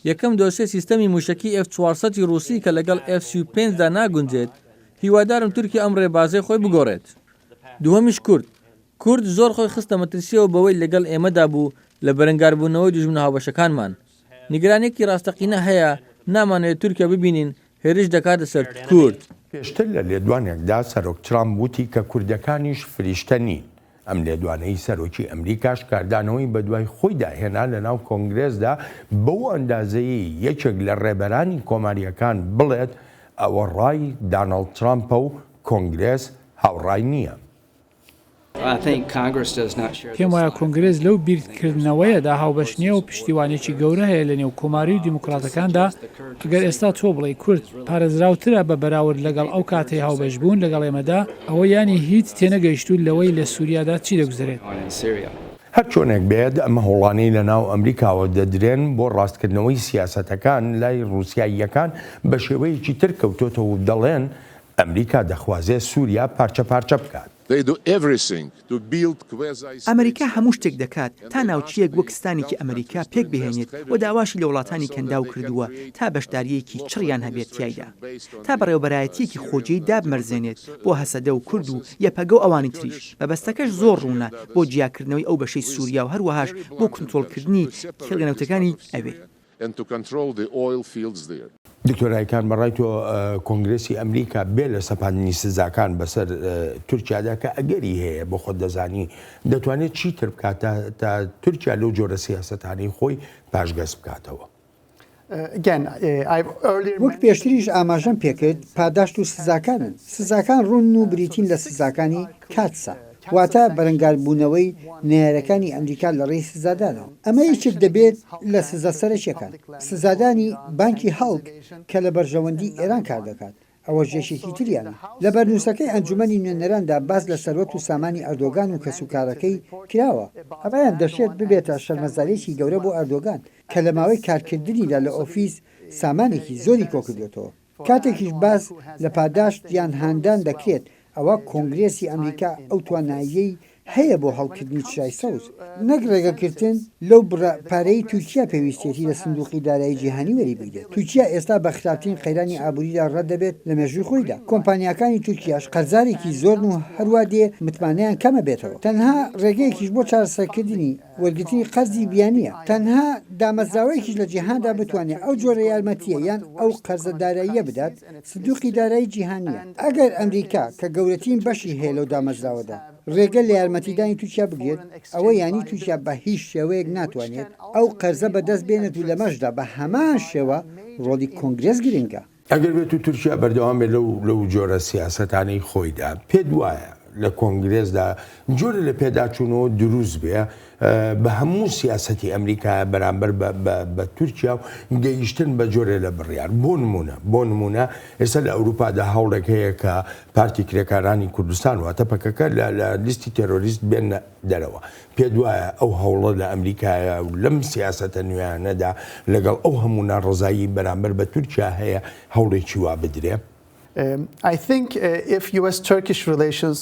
یەکەم دۆسیە سیستەمی موشەکی ئێف 400 ی ڕووسی کە لەگەڵ ئێف 35 دا ناگونجێت، هیوادارم تورکیا ئەم ڕێبازەی خۆی بگۆڕێت. دووەمیش کورد. کورد زۆر خۆی خستە مەترسییەوە بەوەی لەگەڵ ئێمەدا بوو لە بەرەنگاربوونەوەی دوژمنە هاوبەشەکانمان. نیگەرانییەکی ڕاستەقینە هەیە، نامانەوێت تورکیا ببینین هێرش دەکاتە سەر کورد. پێشتر لە لێدوانێکدا سەرۆک ترامپ وتی کە کوردەکانیش فریشتە نین. ئەم لێدوانەی سەرۆکی ئەمریکاش کاردانەوەی بەدوای خۆیدا هێنا لەناو کۆنگرێسدا بەو ئەندازەیەی یەکێک لە ڕێبەرانی کۆمارییەکان بڵێت ئەوە ڕای داناڵد ترامپە و کۆنگرێس هاوڕای نییە. پێم وایە کۆنگرێس لەو بیرکردنەوەیەدا هاوبەش نییە و پشتیوانییەکی گەورە هەیە لە نێو کۆماری و دیموکراتەکاندا، ئەگەر ئێستا تۆ بڵێی کورد پارێزراوترە بە بەراورد لەگەڵ ئەو کاتەی هاوبەش بوون لەگەڵ ئێمەدا، ئەوە یانی هیچ تێنەگەیشتوون لەوەی لە سووریادا چی دەگوزەرێت. هەرچۆنێک بێت ئەم هەوڵانەی لە ناو ئەمریکاوە دەدرێن بۆ ڕاستکردنەوەی سیاسەتەکان لای ڕووسیاییەکان بە شێوەیەکی تر کەوتۆتەوە و دەڵێن ئەمریکا دەخوازێت سووریا پارچە پارچە بکات. ئەمریکا هەموو شتێک دەکات تا ناوچیەک وەک ستانێکی ئەمریکا پێک بهێنێت و داواشی لە وڵاتانی کەنداو کردووە تا بەشدارییەکی چڕیان هەبێت تیایدا تا بەڕێوەبەرایەتییەکی خۆجێی دابمەرزێنێت بۆ هەسەدە و کورد و یەپەگە و ئەوانی تریش، مەبەستەکەش زۆر ڕوونە بۆ جیاکردنەوەی ئەو بەشەی سوریا و هەروەهاش بۆ کونترۆڵکردنی کێڵگە نەوتەکانی ئەوێ. دکتۆر ئایکان بەڕای تۆ کۆنگرێسی ئەمریکا بێ لە سەپاندنی سزاکان بەسەر تورکیادا کە ئەگەری هەیە بۆ خۆت دەزانی دەتوانێت چیتر بکات تا تورکیا لەو جۆرە سیاسەتانەی خۆی پاشگەز بکاتەوە؟ وەک پێشتریش ئاماژەم پێکرد پاداشت و سزاکانن، سزاکان ڕوونن و بریتین لە سزاکانی کاتسا، واتە بەرەنگاربوونەوەی نەیارەکانی ئەمریکا لەڕێی سزادانەوە. ئەمە یەکێک دەبێت لە سزا سەرەکیەکان. سزادانی بانکی هەڵک کە لە بەرژەوەندی ئێران کاردەکات، ئەوەش یەکێکی تریانە. لە بەرنووسەکەی ئەنجومەنی نوێنەراندا باس لە سەروەت و سامانی ئەردۆگان و کەسوکارەکەی کراوە. ئەمەیان دەشێت ببێتە شەرمەزارییەکی گەورە بۆ ئەردۆگان کە لە ماوەی کارکردنیدا لە ئۆفیس سامانێکی زۆری کۆکردۆتەوە. کاتێکیش باس لە پاداشت یان هاندان دەکرێت ئەوا کۆنگرێسی ئەمریکا ئەو تواناییەی هەیە بۆ هەڵکردنی چرای سەوز، نەک ڕێگەگرتن لەو بڕە پارەی تورکیا پێویستیەتی لە سندوقی دارایی جیهانی وەریبگرێت. تورکیا ئێستا بە خراپترین قەیرانی ئابوریدا ڕەت دەبێت لە مێژووی خۆیدا. کۆمپانیاکانی تورکیاش قەرزارێکی زۆرن و هەروا دێ متمانەیان کەمەبێتەوە. تەنها ڕێگەیەکیش بۆ چارەسەرکردنی، وەرگرتنی قەرزی بیانییە. تەنها دامەزراوەیەکیش لە جیهاندا بتوانێت ئەو جۆرە یارمەتییە یان ئەو قەرزە داراییە بدات، سندوقی دارایی جیهانییە. ئەگەر ئەمریکا کە گەورەترین بەشی هەیە لەو دامەزراوەدا، ڕێگە لە یارمەتیدانی تورکیا بگرێت، ئەوە یانی تورکیا بە هیچ شێوەیەک ناتوانێت ئەو قەرزە بەدەست بێنێت و لەمەشدا بە هەمان شێوە ڕۆڵی کۆنگرێس گرنگە. ئەگەر بێتو تورکیا بەردەوام بێت لەو لەو جۆرە سیاسەتانەی خۆیدا، پێت وایە لە کۆنگرێسدا جۆرە لە پێداچوونەوە دروست بێ بە هەموو سیاسەتی ئەمریکایە بەرامبەر بە تورکیا و گەیشتن بە جۆرێ لە بڕیار بۆ نمونە بۆ نمونە ئێستا لە ئەوروپادا هەوڵێک هەیە کە پارتی کرێکارانی کوردستان واتە پەکەکە لە لیستی تێرۆریست بێنە دەرەوە پێت وایە ئەو هەوڵە لە ئەمریکایە و لەم سیاسەتە نوێیانەدا لەگەڵ ئەو هەموو ناڕەزایی بەرامبەر بە تورکیا هەیە هەوڵێکی وا بدرێ؟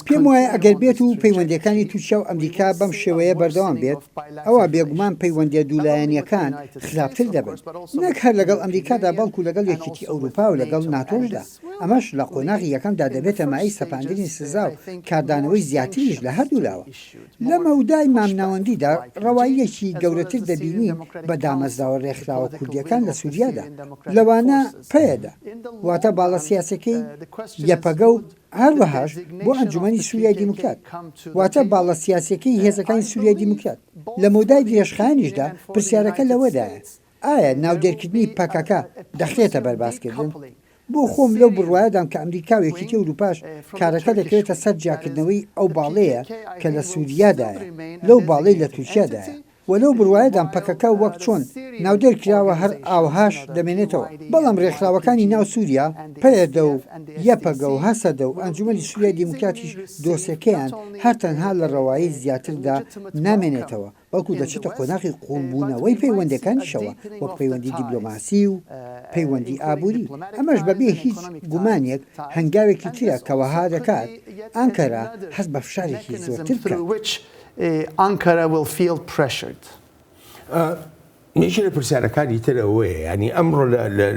پێم وایە ئەگەر بێت و پەیوەندییەکانی تورکیا و ئەمریکا بەم شێوەیە بەردەوام بێت، ئەوا بێگومان پەیوەندییە دوولایەنییەکان خراپتر دەبن، نەک هەر لەگەڵ ئەمریکادا بەڵکو لەگەڵ یەکێتی ئەوروپا و لەگەڵ ناتۆشدا. ئەمەش لە قۆناغی یەکەمدا دەبێتە مایەی سەپاندنی سزا و کاردانەوەی زیاتریش لە هەردوولاوە. لە مەودای مامناوەندیدا ڕەواییەکی گەورەتر دەبینین بە دامەزراوە ڕێکخراوە کوردییەکان لە سوریادا، لەوانە پەیەدە، واتە باڵە سیاسیەکەی یەپەگە و هەروەهاش بۆ ئەنجومەنی سوریای دیموکرات، واتە باڵە سیاسیەکەی هێزەکانی سوریای دیموکرات. لە مەودای درێژخایەنیشدا پرسیارەکە لەوەدایە ئایا ناودێرکردنی پەکەکە دەخرێتە بەر باسکردن؟ بۆ خۆم لەو بڕوایەدام کە ئەمریکا و یەکێتی ئەوروپاش کارەکە دەکەوێتە سەر جیاکردنەوەی ئەو باڵەیە کە لە سوریادایە لەو باڵەی لە تورکیادایە و لەو بڕوایەدام پەکەکە وەک چۆن ناودێر کراوە هەر ئاوهاش دەمێنێتەوە بەڵام رێکخراوەکانی ناو سوریا پەیەدە و یەپەگە و هەسەدە و ئەنجومەنی سوریای دیموکراتیش دۆسێکەیان هەر تەنها لە رەوایی زیاتردا نامێنێتەوە بەڵکو دەچێتە قۆناغی قووڵبوونەوەی پەیوەندییەکانیشەوە وەک پەیوەندی دیبلۆماسی و پەیوەندی ئابووری، ئەمەش بەبێ هیچ گومانێک هەنگاوێکی ترە کە وەها دەکات ئانکەرە هەست بە فشارێکی زۆرتر بکات. یەکێ لە پرسیارەکانی تر ئەوەیە یانی ئەمڕۆ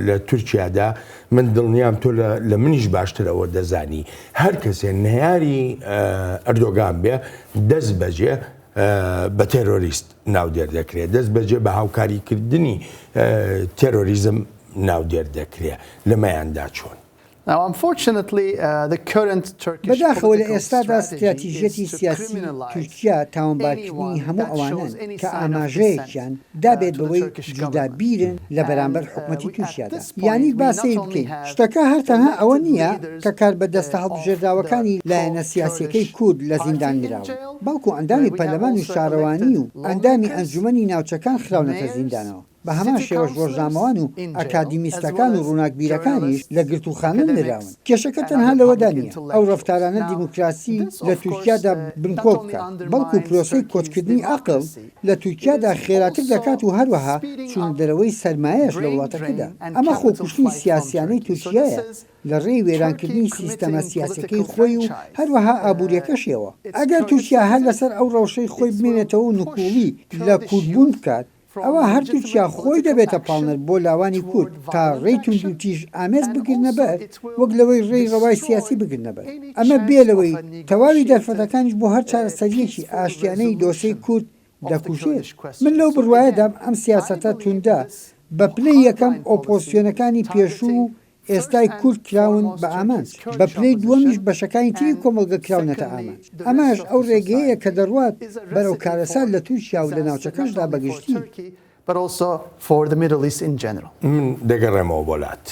لە تورکیادا من دڵنیام تۆ لە منیش باشتر ئەوە دەزانی هەر کەسێ نەیاری ئەردۆگان بێ دەست بەجێ بە تێرۆریست ناودێر دەکرێت دەست بەجێ بە هاوکاریکردنی تێرۆریزم ناودێر دەکرێت لەمەیاندا چۆن؟ بەداخەوە لە ئێستادا ستراتیژیەتی سیاسی تورکیا تاوانبارکردنی هەموو ئەوانەن کە ئاماژەیەکیان دابێت بەوەی جودا بیرن لە بەرامبەر حکومەتی تورکیادا. یانی با سەیر بکەین شتەکە هەر تەنها ئەوە نییە کە کاربەدەستە هەڵبژێردراوەکانی لایەنە سیاسیەکەی کورد لە زیندان نراون بەڵکو ئەندامی پەرلەمان و شارەوانی و ئەندامی ئەنجومەنی ناوچەکان خراونەتە زیندانەوە. بە هەمان شێوەش ڕۆژنامەوان و ئەکادیمیستەکان و ڕووناکبیرەکانیش لە گرتووخانە نراون. کێشەکە تەنها لەوەدا نییە ئەو ڕەفتارانە دیموکراسی لە تورکیادا بنکۆڵ بکات، بەڵکو پرۆسەی کۆچکردنی ئەقڵ لە تورکیادا خێراتر دەکات و هەروەها چوونەدەرەوەی سەرمایەش لە وڵاتەکەدا. ئەمە خۆکوشتنی سیاسیانەی تورکیایە. لە ڕێی وێرانکردنی سیستەمە سیاسیەکەی خۆی و هەروەها ئابووریەکەشیەوە. ئەگەر تورکیا هەر لەسەر ئەو ڕەوشەی خۆی بمێنێتەوە و نکوڵی لە کوردبوون بکات، ئەوا هەر تورکیا خۆی دەبێتە پاڵنەر بۆ لاوانی کورد تا ڕێی توندوتیژ ئامێز بگرنە بەر وەک لەوەی ڕێی ڕەوای سیاسی بگرنە بەر. ئەمە بێ لەوەی تەواوی دەرفەتەکانیش بۆ هەر چارەسەرییەکی ئاشتیانەی دۆسێی کورد دەکوژێت. من لەو بڕوایەدام ئەم سیاسەتە توندە بە پلەی یەکەم ئۆپۆزسیۆنەکانی پێشوو و ئێستای کورد کراون بە ئامانج، بە پلەی دووەمیش بەشەکانی تری کۆمەڵگە کراونەتە ئامانج. ئەمەش ئەو ڕێگەیەیە کە دەڕوات بەرەو کارەسات لە تورکیا و لە ناوچەکەشدا بە گشتی. من دەگەڕێمەوە بۆ لات.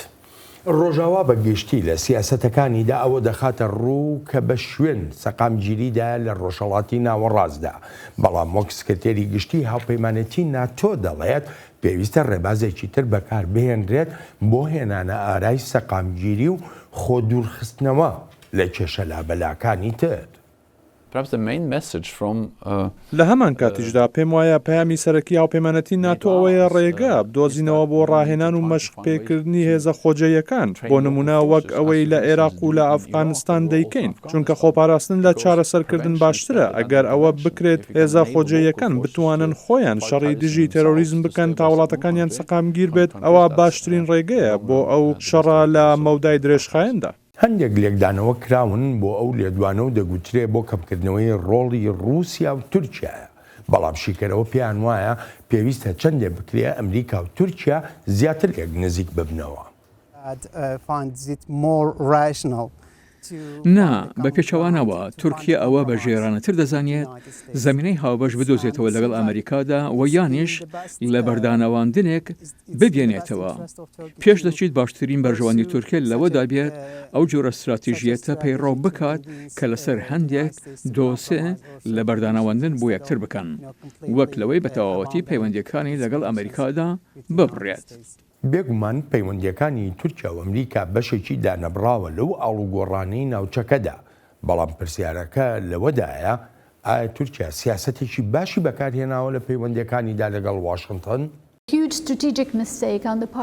ڕۆژاوا بە گشتی لە سیاسەتەکانیدا ئەوە دەخاتە ڕوو کە بە شوێن سەقامگیریدایە لە ڕۆژهەڵاتی ناوەڕاستدا، بەڵام وەک سکرتێری گشتی هاوپەیمانێتی ناتۆ دەڵێت، پێویستە ڕێبازێکی تر بەکار بهێنرێت بۆ هێنانە ئارای سەقامگیری و خۆ دوورخستنەوە لە کێشە لابەلاکانی تر. لە هەمان کاتیشدا پێم وایە پەیامی سەرەکی هاوپەیمانەتی ناتۆ ئەوەیە ڕێگە بدۆزینەوە بۆ ڕاهێنان و مەشق پێکردنی هێزە خۆجێیەکان، بۆ نموونە وەک ئەوەی لە ئێراق و لە ئەفغانستان دەیکەین، چونکە خۆپاراستن لە چارەسەرکردن باشترە، ئەگەر ئەوە بکرێت هێزە خۆجێیەکان بتوانن خۆیان شەڕی دژی تێرۆریزم بکەن تا وڵاتەکانیان سەقامگیر بێت، ئەوە باشترین ڕێگەیە بۆ ئەو شەڕە لە مەودای درێژخایەندا. هەندێک لێکدانەوە کراون بۆ ئەو لێدوانە و دەگوترێ بۆ کەمکردنەوەی ڕۆڵی ڕووسیا و تورکیایە، بەڵام شیکەرەوە پێیان وایە پێویستە چەندێ بکرێ ئەمریکا و تورکیا زیاتر لێک نزیک ببنەوە. نا، بە پێچەوانەوە، تورکیا ئەوە بە ژێرانەتر دەزانێت زەمینەی هاوبەش بدۆزێتەوە لەگەڵ ئەمریکادا و یانیش لەبەردانەواندنێک ببینێتەوە. پێش دەچیت باشترین بەرژەوەندی تورکیا لەوەدا بێت ئەو جۆرە ستراتیژیەتە پەیڕەو بکات کە لەسەر هەندێک دۆسێ لەبەردانەواندن بۆ یەکتر بکەن، وەک لەوەی بە تەواوەتی پەیوەندییەکانی لەگەڵ ئەمریکادا ببڕێت. بێگومان پەیوەندییەکانی تورکیا و ئەمریکا بەشێکی دانەبڕاوە لەو ئاڵوگۆڕانەی ناوچەکەدا، بەڵام پرسیارەکە لەوەدایە ئایا تورکیا سیاسەتێکی باشی بەکارهێناوە لە پەیوەندییەکانیدا لەگەڵ واشنتن؟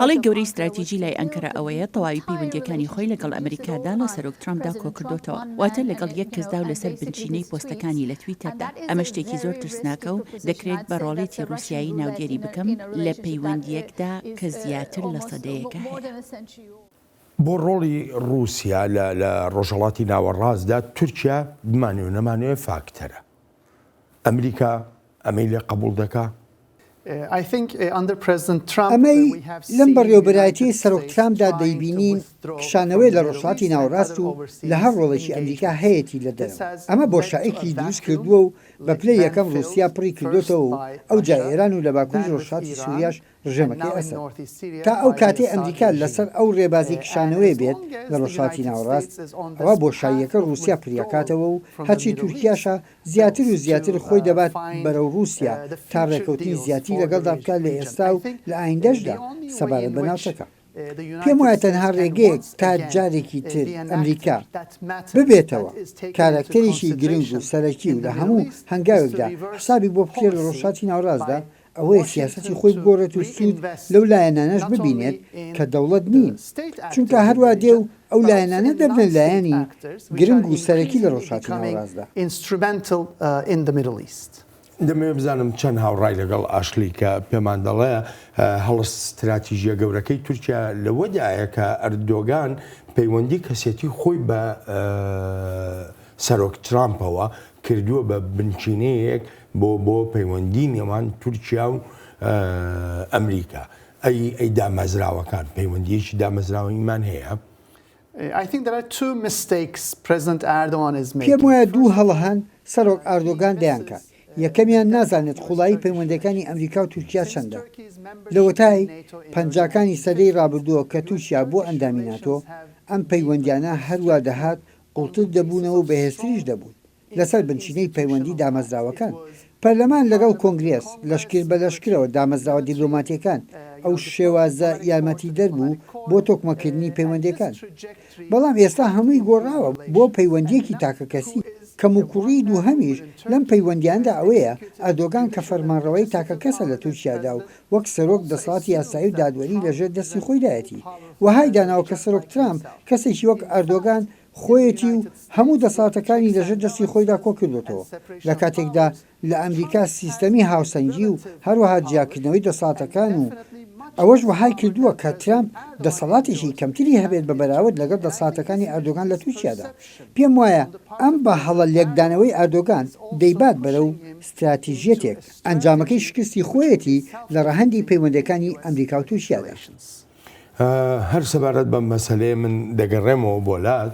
هەڵەی گەورەی ستراتیجی لای ئەنکەرە ئەوەیە تەواوی پەیوەندییەکانی خۆی لەگەڵ ئەمریکادا لە سەرۆک ترامپدا کۆکردۆتەوە، واتە لەگەڵ یەک کەسدا و لەسەر بنچینەی پۆستەکانی لە تویتەردا. ئەمە شتێکی زۆر ترسناکە و دەکرێت بە ڕۆڵێتی ڕووسیایی ناودێری بکەم لە پەیوەندییەکدا کە زیاتر لە سەدەیەکە هەیە. بۆ ڕۆڵی ڕووسیا لە لە ڕۆژهەڵاتی ناوەڕاستدا تورکیا بمانەوێ نەمانەوێ فاکتەرە. ئەمریکا ئەمەی لێ قبوڵ دەکا؟ ئەمەی لەم بەڕێوەبەرایەتیەی سەرۆک ترامپدا دەیبینین کشانەوەیە لە ڕۆژهەڵاتی ناوەڕاست و لە هەر ڕۆڵێکی ئەمریکا هەیەتی لە دەرەوە. ئەمە بۆشایەکی دروست کردووە و بە پلەی یەکەم ڕووسیا پڕی کردۆتەوە و ئەوجا ئێران و لە باکووری ڕۆژهەڵاتی سووریاش ڕژێمەکەی ئەسەد. تا ئەو کاتەی ئەمریکا لەسەر ئەو ڕێبازی کشانەوەیە بێت لە ڕۆژهەڵاتی ناوەڕاست، ئەوا بۆشاییەکە ڕووسیا پڕیەکاتەوە و هەرچی تورکیاشە زیاتر و زیاتر خۆی دەبات بەرەو ڕووسیا تا ڕێکەوتنی زیاتری لەگەڵدا بکات لە ئێستا و لە ئایندەشدا سەبارەت بە ناوچەکە. پێم وایە تەنها ڕێگەیەک تا جارێکی تر ئەمریکا ببێتەوە کارەکتەرێکی گرنگ و سەرەکی و لە هەموو هەنگاوێکدا حسابی بۆ بکرێت لە ڕۆژهەڵاتی ناوەڕاستدا ئەوەیە سیاسەتی خۆی بگۆڕێت و سوود لەو لایەنانەش ببینێت کە دەوڵەت نین، چونکە هەروا دێ و ئەو لایەنانە دەبنە لایەنی گرنگ و سەرەکی لە ڕۆژهەڵاتی ناوەڕاستدا. دەمەوێت بزانم چەند هاوڕای لەگەڵ ئاشلی کە پێمان دەڵێ هەڵە ستراتیژیە گەورەکەی تورکیا لەوەدایە کە ئەردۆگان پەیوەندی کەسێتی خۆی بە سەرۆک ترامپەوە کردووە بە بنچینەیەک بۆ بۆ پەیوەندی نێوان تورکیا و ئەمریکا. ئەی ئەی دامەزراوەکان پەیوەندیەکی دامەزراوەیمان هەیە؟ پێم وایە دوو هەڵە هەن سەرۆک ئاردۆگان دەیانکات، یەکەمیان نازانێت قوڵایی پەیوەندیەکانی ئەمریکا و تورکیا چەندە. لەوەتای پەنجاکانی سەدەی ڕابردووە کە تورکیا بووە ئەندامی ناتۆ، ئەم پەیوەندیانە هەروا دەهات قوڵتر دەبوونەوە و بەهێزتریش دەبوون. لەسەر بنچینەی پەیوەندی دامەزراوەکان، پەرلەمان لەگەڵ کۆنگرێس، لەشکر بە لەشکرەوە دامەزراوە دیبلۆماتیەکان، ئەو شێوازە یارمەتیدەر بوو بۆ تۆکمەکردنی پەیوەندیەکان. بەڵام ئێستا هەمووی گۆڕاوە بۆ پەیوەندیەکی تاکەکەسی. کەموکوڕیی دووهەمیش لەم پەیوەندییانەدا ئەوەیە، ئەردۆگان کە فەرمانڕەوای تاکە کەسە لە تورکیادا و وەک سەرۆک دەسەڵاتی یاسایی و دادوەری لەژێر دەستی خۆیدایەتی، وەهای داناوە کە سەرۆک ترامپ کەسێکی وەک ئەردۆگان خۆیەتی و هەموو دەسەڵاتەکانی لەژێر دەستی خۆیدا کۆکردۆتەوە، لە کاتێکدا لە ئەمریکا سیستەمی هاوسەنگی و هەروەها جیاکردنەوەی دەسەڵاتەکان و ئەوەش وەهای کردووە کە ترامپ دەسەڵاتێکی کەمتری هەبێت بە بەراورد لەگەڵ دەسەڵاتەکانی ئەردۆگان لە تورکیادا. پێم وایە ئەم بە هەڵە لێکدانەوەی ئەردۆگان دەیبات بەرەو ستراتیژیەتێک ئەنجامەکەی شکستی خۆیەتی لە ڕەهەندی پەیوەندیەکانی ئەمریکا و تورکیادا. هەر سەبارەت بەم مەسەلەیە من دەگەڕێمەوە بۆ لات،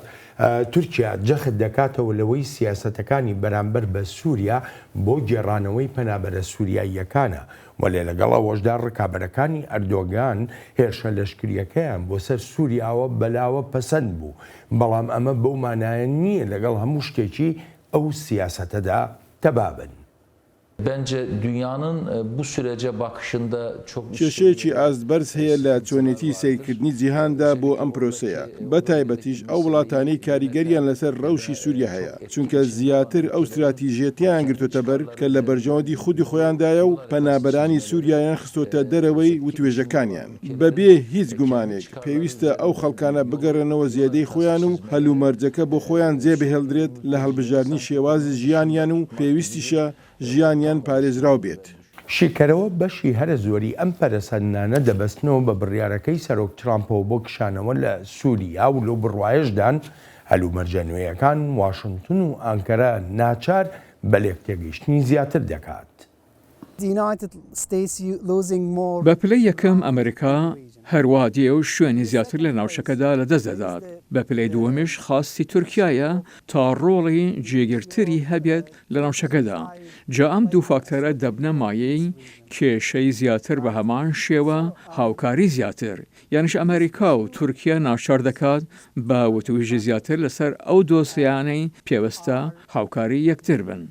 تورکیا جەخت دەکاتەوە لەوەی سیاسەتەکانی بەرامبەر بە سووریا بۆ گێڕانەوەی پەنابەرە سووریاییەکانە، وەلێ لەگەڵ ئەوەشدا ڕکابەرەکانی ئەردۆگان هێرشە لەشکرییەکەیان بۆ سەر سووریاوە بەلاوە پەسەند بوو، بەڵام ئەمە بەو مانایە نییە لەگەڵ هەموو شتێکی ئەو سیاسەتەدا تەبا بن. Bence dünyanın bu sürece bakışında çok کێشەیەکی ئاست بەرز هەیە لە چۆنێتی سەیرکردنی جیهاندا بۆ ئەم پرۆسەیە، بە تایبەتیش ئەو وڵاتانەی کاریگەریان لەسەر رەوشی سوریا هەیە، چونکە زیاتر ئەو ستراتیژیەتەیان گرتۆتەبەر کە لە بەرژەوەندی خودی خۆیاندایە و پەنابەرانی سوریایان خستۆتە دەرەوەی وتوێژەکانیان. بەبێ هیچ گومانێک پێویستە ئەو خەڵکانە بگەڕێنەوە زێدەی خۆیان و هەلومەرجەکە بۆ خۆیان جێبهێڵدرێت لە هەڵبژاردنی شێوازی ژیانیان و پێویستیشە ژیانیان پارێزراو بێت. شیکەرەوە بەشی هەرە زۆری ئەم پەرەسەندنانە دەبەستنەوە بە بڕیارەکەی سەرۆک ترامپەوە بۆ کشانەوە لە سوریا و لەو بڕوایەشدان هەلومەرجە نوێیەکان واشنتن و ئانکەرە ناچار بە لێکتێگەیشتنی زیاتر دەکات. بە پلەی یەکەم ئەمریکا هەروا دێ و شوێنی زیاتر لە ناوچەکەدا لەدەست دەدات، بە پلەی دووەمیش خواستی تورکیایە تا ڕۆڵی جێگیرتری هەبێت لە ناوچەکەدا، جا ئەم دوو فاکتەرە دەبنە مایەی کێشەی زیاتر بە هەمان شێوە هاوکاری زیاتر یانیش ئەمریکا و تورکیا ناچار دەکات بە وتووێژی زیاتر لەسەر ئەو دۆسێیانەی پێوستە هاوکاری یەکتر بن.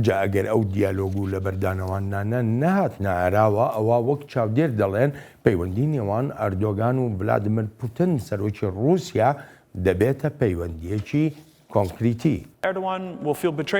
جا ئەگەر ئەو دیالۆگ و لەبەردانەواندنانە نەهاتنە ئاراوە، ئەوا وەک چاودێر دەڵێن پەیوەندی نێوان ئەردۆگان و ڤلادیمیر پوتن سەرۆکی ڕووسیا دەبێتە پەیوەندییەکی کۆنکریتی.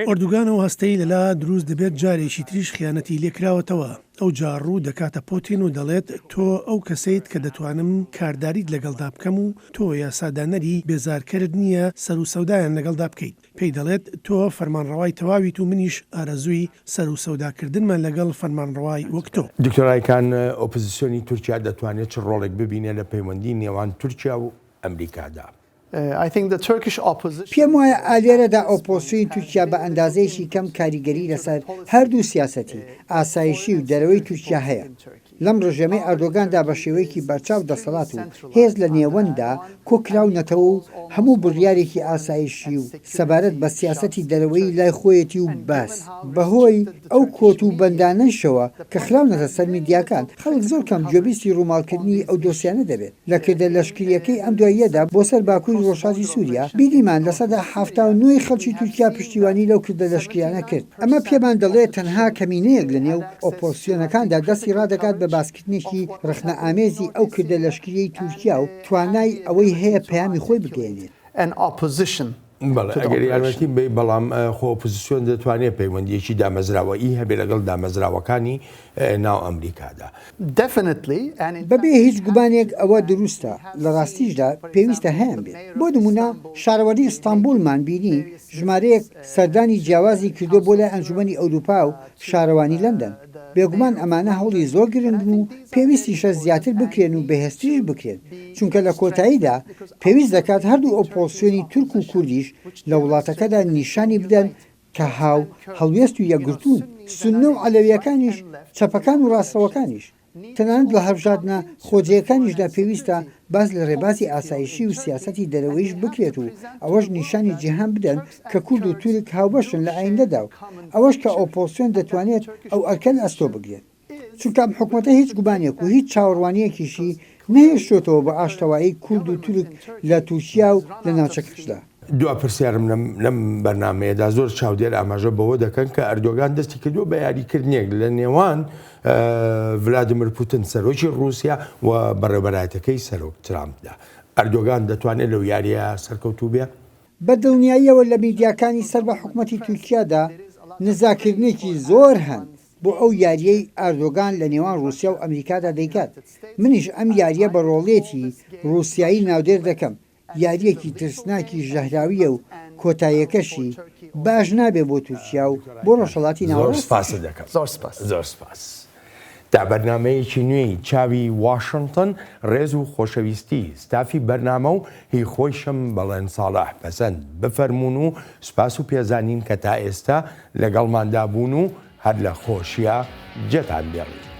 ئۆردوگان ئەو هەستەی لەلا دروست دەبێت جارێکی تریش خیانەتی لێکراوەتەوە، ئەوجا ڕوو دەکاتە پۆتین و دەڵێت تۆ ئەو کەسەیت کە دەتوانم کارداریت لەگەڵدا بکەم و تۆ یاسادانەری بێزارکەرت نییە سەروسەودایان لەگەڵدا بکەیت. پێی دەڵێت، تۆ فەرمانڕەوای تەواویت و منیش ئارەزووی سەروسەوداکردنمە لەگەڵ فەرمانڕەوای وەک تۆ. دکتۆر ئایکان، ئۆپۆزسیۆنی تورکیا دەتوانێت چ ڕۆڵێک ببینێت لە پەیوەندی نێوان تورکیا و ئەمریکادا؟ پێم وایە ئالێرەدا ئۆپۆزسیۆنی تورکیا بە ئەندازەیەکی کەم کاریگەری لەسەر هەردوو سیاسەتی ئاسایشی و دەرەوەی تورکیا هەیە. لەم ڕژێمەی ئەردۆگاندا بە شێوەیەکی بەرچاو دەسەڵات و هێز لە نێوەنددا کۆکراونەتەوە و هەموو بڕیارێکی ئاسایشی و سەبارەت بە سیاسەتی دەرەوەیی لای خۆیەتی و بەس. بەهۆی ئەو کۆت و بەندانەیشەوە کە خراونەتە سەر میدیاکان، خەڵک زۆر کەم گوێبیستی ڕووماڵکردنی ئەو دۆسیانە دەبێت. لە کردە لەشکرییەکەی ئەم دواییەدا بۆ سەر باکووری ڕۆژهەڵاتی سووریا، بینیمان 79% ی خەڵکی تورکیا پشتیوانی لەو کردە لەشکریانە کرد. ئەمە پێمان دەڵێت تەنها کەمینەیەک لە نێو ئۆپۆزسیۆنەکاندا دەستی ڕادەگات بە باسکردنێکی ڕەخنەئامێزی ئەو کردە لەشکرییەی تورکیا و توانای ئەوەی هەیە پەیامی خۆی بگەیەنێت. بەڵێ ئەگەر یارمەتیم بەی، بەڵام خۆ ئۆپۆزسیۆن دەتوانێت پەیوەندییەکی دامەزراوەیی هەبێت لەگەڵ دامەزراوەکانی ناو ئەمریکادا. بەبێ هیچ گومانێک ئەوە دروستە، لە ڕاستیشدا پێویستە هەیانبێت. بۆ نموونە شارەوانی ئیستانبوڵمان بینی ژمارەیەک سەردانی جیاوازی کردووە بۆ لای ئەنجومەنی ئەوروپا و شارەوانی لەندەن. بێگومان ئەمانە هەوڵی زۆر گرنگن و پێویستیشە زیاتر بکرێن و بەهێزتریش بکرێن، چونکە لە کۆتاییدا پێویست دەکات هەردوو ئۆپۆزسیۆنی تورک و کوردیش لە وڵاتەکەدا نیشانی بدەن کە هاو هەڵوێست و یەکگرتوون، سوننە و عەلەوییەکانیش، چەپەکان و ڕاستڕەوەکانیش. تەنانەت لە هەڵبژاردنە خۆجێیەکانیشدا پێویستە باس لە ڕێبازی ئاسایشی و سیاسەتی دەرەوەییش بکرێت و ئەوەش نیشانی جیهان بدەن کە کورد و تورک هاوبەشن لە ئایندەدا و ئەوەش کە ئۆپۆزسیۆن دەتوانێت ئەو ئەرکە لە ئەستۆ بگرێت. چونکە ئەم حکومەتە هیچ گومانێک و هیچ چاوەڕوانییەکیشی نەهێشتۆتەوە بۆ ئاشتەوایی کورد و تورک لە تورکیا و لە ناوچەکەشدا. دوا پرسیارم لەم لەم بەرنامەیەدا زۆر چاودێر ئاماژە بەوە دەکەن کە ئەردۆگان دەستی کردووە بە یاریکردنێک لە نێوان ڤلادیمیر پوتن سەرۆکی ڕووسیا و بەڕێوەبەرایەتەکەی سەرۆک ترامپدا. ئەردۆگان دەتوانێت لەو یارییە سەرکەوتوو بێ؟ بە دڵنیاییەوە لە میدیاکانی سەر بە حکومەتی تورکیادا نزاکردنێکی زۆر هەن بۆ ئەو یارییەی ئاردۆگان لە نێوان ڕووسیا و ئەمریکادا دەیکات، منیش ئەم یارییە بە ڕۆڵێتی ڕووسیایی ناودێر دەکەم، یارییەکی ترسناکی ژەهراوییە و کۆتاییەکەشی باش نابێ بۆ تورکیا و بۆ ڕۆژهەڵاتی زۆر ناوەڕاستیش. سپاست دەکەم. زۆر سپاس. زۆر سپاس. تا بەرنامەیەکی نوێی چاوی واشنتن ڕێز و خۆشەویستی ستافی بەرنامە و هی خۆیشم بەڵێن ساڵح پەسەند بفەرموون و سپاس و پێزانین کە تا ئێستا لەگەڵماندا بوون و هەر لە خۆشیا جێتان بێڵین.